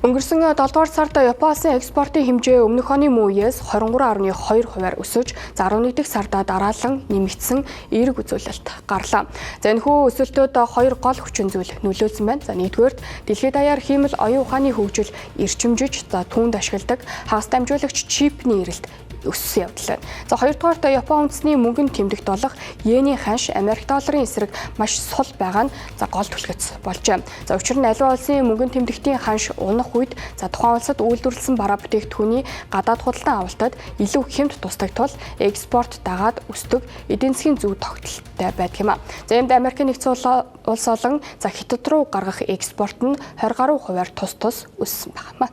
Өнгөрсөн 7 дугаар сард Япон улсын экспортын хэмжээ өмнөх оны мөн үеэс 23.2 хувиар өсөж, за 11 дахь сардаа дараалан нэмэгдсэн эерэг үзүүлэлт гарлаа. За, энэхүү өсөлтөд хоёр гол хүчин зүйл нөлөөлсөн байна. За, нэгдүгээрт дэлхийд даяар хиймэл оюун ухааны хөгжил эрчимжиж, за түүнд ашигладаг хагас дамжуулагч чипний эрэлт өссөн явдал байна. За, хоёрдугаарт Япон үндэсний мөнгөн тэмдэгт болох йений ханш Америк долларын эсрэг маш сул байгаа нь за гол түлхэц болжээ. За, учир нь аливаа улсын мөнгөн тэмдэгтийн ханш унах үед за тухайн улсад үйлдвэрлэсэн бараа бүтээгдэхүүний гадаад худалдан авалтад илүү хямд тусдаг тул экспорт дагаад өсдөг, эдийн засгийн зөв тогтолттой байдаг юм а. За, иймд Америкийн нэгдсэн улс болон за Хятад руу гаргах экспорт нь 20 гаруй хувиар тус тус өссөн байна.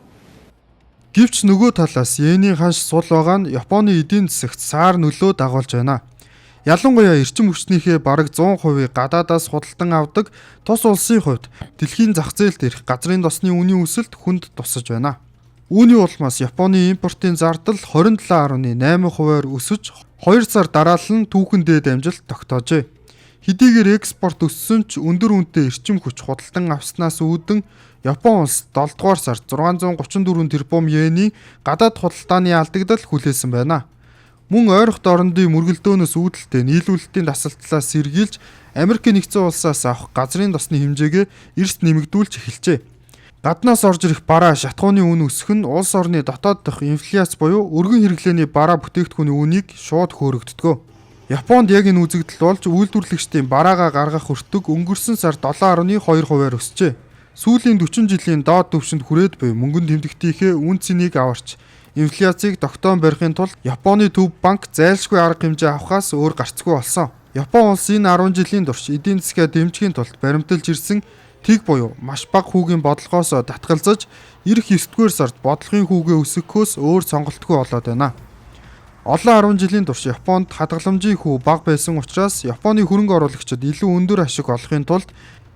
Гэвч нөгөө талаас йений ханш сул байгаа нь Японы эдийн засагт саар нөлөө дагуулж байна. Ялангуяа эрчим хүчнийхээ бараг 100%-ийг гадаадаас худалдан авдаг тус улсын хувьд дэлхийн зах зээл дээрх газрын тосны үнийн өсөлт хүнд тусаж байна. Үүний улмаас Японы импортын зардал 27.8 хувиар өсөж, 2 сар дараалан түүхэн дээд амжилт тогтоожээ. Хэдийгээр экспорт өссөн ч өндөр үнэтэй эрчим хүч худалдан авснаас үүдэн Япон улс 7 дугаар сард 634 тэрбум йений гадаад худалдааны алдагдал хүлээсэн байна. Мөн ойрхот орондын мөргөлдөөнөөс үүдэлтэй нийлүүлэлтийн дасалтлаас сэргийлж, Америкийн нэгдсэн улсаас авах газрын тосны хэмжээгээ эрс нэмэгдүүлж эхэлжээ. Гаднаас орж ирэх бараа шатахууны үн өсөх нь улс орны дотоод дах инфляц буюу өргөн хэрэглээний бараа бүтээгдэхүүний үнийг шууд хөөрөгддөг. Японд яг энэ үзэгдэл болж, үйлдвэрлэгчдийн бараагаа гаргах өртөг өнгөрсөн сар 7.2 хувиар өсжээ. Сүүлийн 40 жилийн доод түвшинд хүрээд буй мөнгөн тэмдэгтийнхээ үнэ цэнийг аварч, инфляцийг тогтоон барихын тулд Японы төв банк зайлшгүй арга хэмжээ авахаас өөр гарцгүй болсон. Япон улс энэ 10 жилийн турш эдийн засгаа дэмжихийн тулд баримталж ирсэн тэг буюу маш бага хүүгийн бодлогоос татгалзаж, ирэх 9 дугаар сард бодлогын хүүгээ өсгөхөөс өөр сонголтгүй болоод байна. Олон 10 жилийн турш Японд хадгаламжийн хүү бага байсан учраас Японы хөрөнгө оруулагчид илүү өндөр ашиг олохын тулд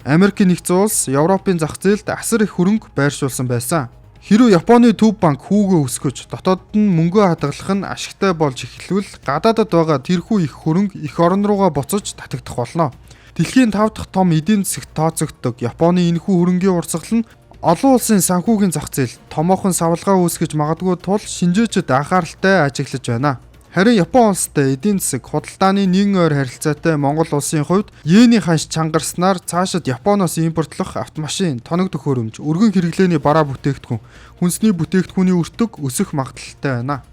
Америкийн нэгдсэн улс, Европын зах зээлд асар их хөрөнгө байршуулсан байсан. Хэрвээ Японы төв банк хүүгээ өсгөж, дотоодод нь мөнгөө хадгалах нь ашигтай болж эхэлвэл гадаадад байгаа тэрхүү их хөрөнгө эх орн руугаа буцаж татагдах болно. Дэлхийн 5 дахь том эдийн засагт тооцогддог Японы энэхүү хөрөнгийн урсгал нь олон улсын санхүүгийн зах зээл томоохон савлгаа үүсгэж магадгүй тул шинжээчид анхааралтай ажиглаж байна. Харин Япон улстай эдийн засаг, худалдааны нэгэн ойр харилцаатай Монгол улсын хувьд йений ханш чангарснаар цаашид Японоос импортлох автомашин, тоног төхөөрөмж, өргөн хэрэглээний бараа бүтээгдэхүүн, хүнсний бүтээгдэхүүний өртөг өсөх магадлалтай байна.